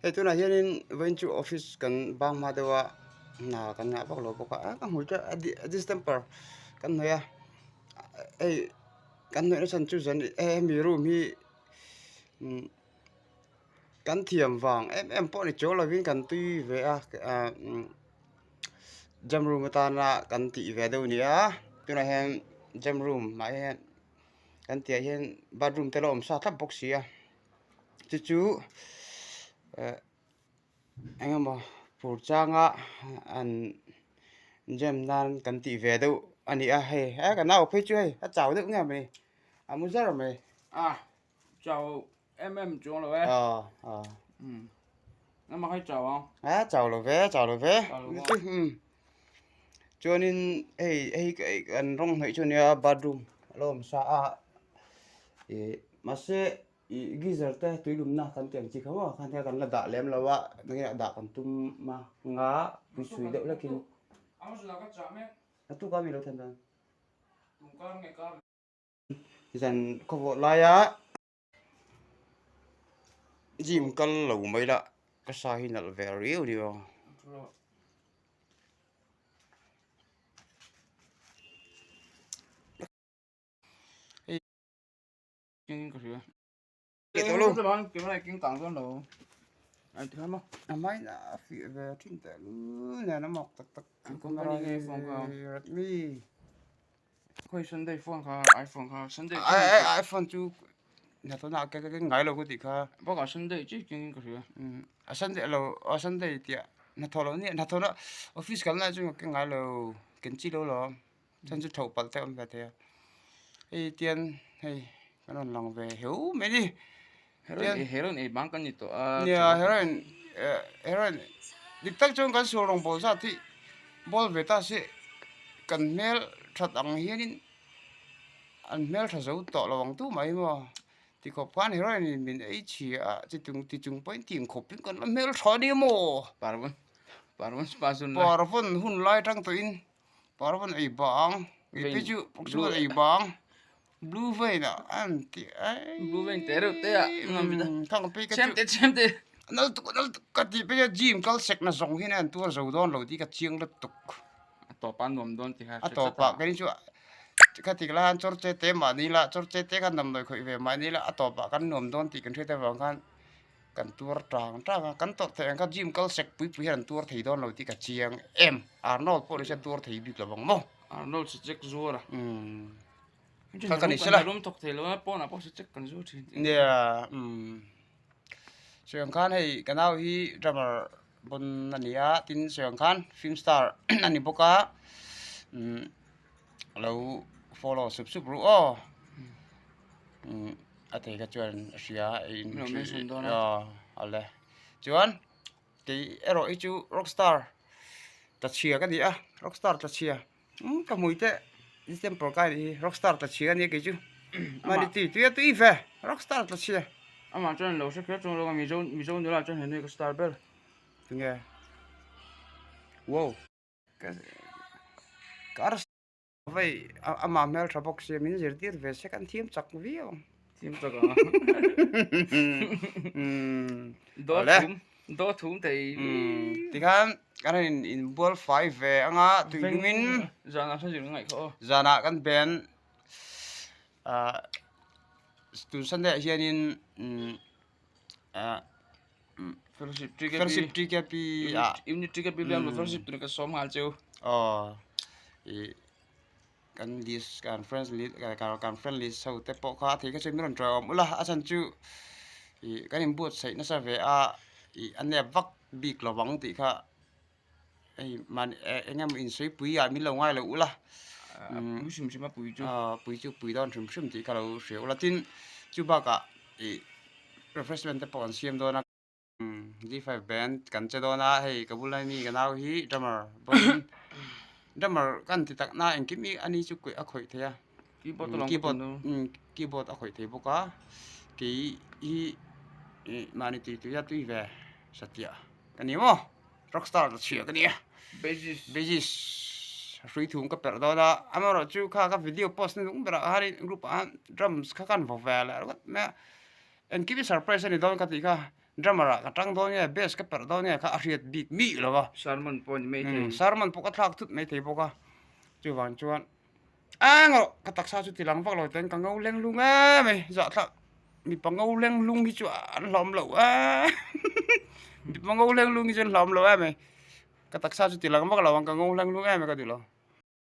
Hei tunah hianin vawiin chu office kan bang hma deuh a hna kan ngah vak lo bawk a a ka hmu chiah a distemper kan hnawih a hei kan hnawih na chhan chu zan hemi room hi umm kan thiam vang em em pawh ni chuang lovin kan tui ve a ah umm gym room atana kan tih ve deuh a ni a tunah hian gym room ah hian kan tih ah hian bathroom te a lo awm sa thlap bawk si a chu chu eh eng emaw fur changa an gym nan kan tih ve deuh a ni a hei he ka nau phei chu hei a chau deuh nge mai a mu zar mai. Chau em em chuang lo e. Ờ ờ. Ừ. Nó mà hay chau không? À chau lo ve, chau lo ve. Chau lo ve. Ừ. Chuanin hei hei kan rawng hnawih chu nia bathroom a lo awm sa a. Ih mahse ih geyser te tui lumna kan tih ang chi kha maw khan hian kan la dah lem lo a enge dah kan tum a nga pui sui deuh hlekin. A tuk a mi lo thlen dan. Zan khawvawh laia gym kal lo mai la ka sa hi nalh ve riau ni aw. A hmain a fiah ve thin teh lul nen a mawk tak tak Company nge phone kha Redmi Khawi Sunday phone kha iPhone kha Sunday iPhone chu hnathawhna ah ka keng ngai lo ka tih kha Bakah Sunday chi keng in ka hria A Sunday lo a Sunday tih hnathawh loh nia hnathawhna office kalna ah chuan ka keng ngai lo ken chi lo lawm. Chuan chu tho palh te a awm ve thei a hei tian hei kan rawn lang ve heu mai ni Heroin heroin ei bang kan ni tawh a nia heroin eh heroin dik tak chuan kan sual rawng bawl zat hi bawl ve ta se kan hmel that ang hianin an hmel tha zo tawh lo ang tu mai maw tikhawp khan heroin in min ei chhia a chitung tichung pawhin tim khawp in kan la hmel tha ania maw parvon parvon spa zun lai parvon hun lai tang tawhin Parvan ei bang ih te chu pakhat ei bang blue vein ah an tih ai blue vein te reuh te ah thang phei ka chu chemte chemte nal tuk nal tuk ka tih phei a gym kal sek na zawng hian an tuar zo dawn lo tih ka chiang lutuk a tawp a nuam dawn tih kha a tawp ah kei chu ka ti lai hian chawr che te mahni la chawr che te khan damdawi khawih ve mahni la a tawp ah kan nuam dawn tih kan hriat avang khan. Kan tuar tang tang a, kan tawrh theih ang kha gym kal sek pui pui hian an tuar thei dawn lo tih ka chiang em. Arnold pawh nise tuar thei bik lo vang maw. Arnold si check zuar a. Umm. Kha ka ni sela. Rum thawk thei lo a, pawnah pawh si check kan zuar thin. Nia, umm. Sawiang khan hei ka nau hi drummer pawn a ni a, tin sawiang khan film star a ni bawk a, umm lo follow sup sup ru aw. Umm. A thei kha chuan a hria a in awle chuan kei erawh hi chu rockstar tla chhia ka ni a rockstar tla chhia umm ka hmui te distemper kai anih hi rockstar tla chhia ania kei chu mahni tui tui a tui ve rockstar tla chhia amah chuan lo hre kher chuang lo a mizo mizo nula chuan henu hi ka star ber tunge wow ka ka Vei amah hmel tha bawk sia min zirtir ve se kan thiam chak viau ang. Thiam chak ang a. Daw thum daw thum thei. Tikhan kan han inbual fai ve anga tuilumin. Zanah hla zir ngaih kha aw. Zanah kan ben ah tun Sunday ah hianin ah Fellowship TKP Fellowship TKP ah Unit TKP biang fellowship tuna ka sawm nghal cheu. Aw ih kan list kan friends list kan friend list ho te pawh kha a thei kha chuan min rawn tawih awm ula a chhan chu ih kan inbuatsaih nasa ve a ih a nep vak bik lo vang tih kha hei mahni eng emaw insawi ah min lo ngai lo ula pui hrim hrim a pui chu aw pui chu pui dawn hrim hrim tih kha lo hria ula tin chu bakah ih refreshment te pawh an siam dawn a G5 band kan che dawn a hei ka bula mi ka nau hi drummer pawhin drummer kan ti tak na engkim hi ani chu a khawih thei a keyboard keyboard a khawih thei bawk a kei hi ih mahni tui tui a tui ve satliah ka ni maw rockstar ta chhia ka ni a bassist hrui thum ka perh dawn a amaherawhchu kha ka video post na nung berah khanin group ah khan drums kha khan vaw ve leh ringawt mai a engkim hi surprise a ni dawn ka tih kha. Drummer ah ka tang dawn nge bass ka perh dawn nge kha a hriat bik mih lo a. Sermon pawh a ni maithei. Sermon pawh ka thlak thut maithei bawk a. Chuvang chuan eng erawh ka taksa chu ti lang vak lo ten ka ngo leng lung em mai zahthlak mipa ngo leng lung hi chu an hlawm lo em mipa ngo leng lung hi chu an hlawm lo em mai ka taksa chu ti lang vak lo ang ka ngo leng lung em mai ka duh lo.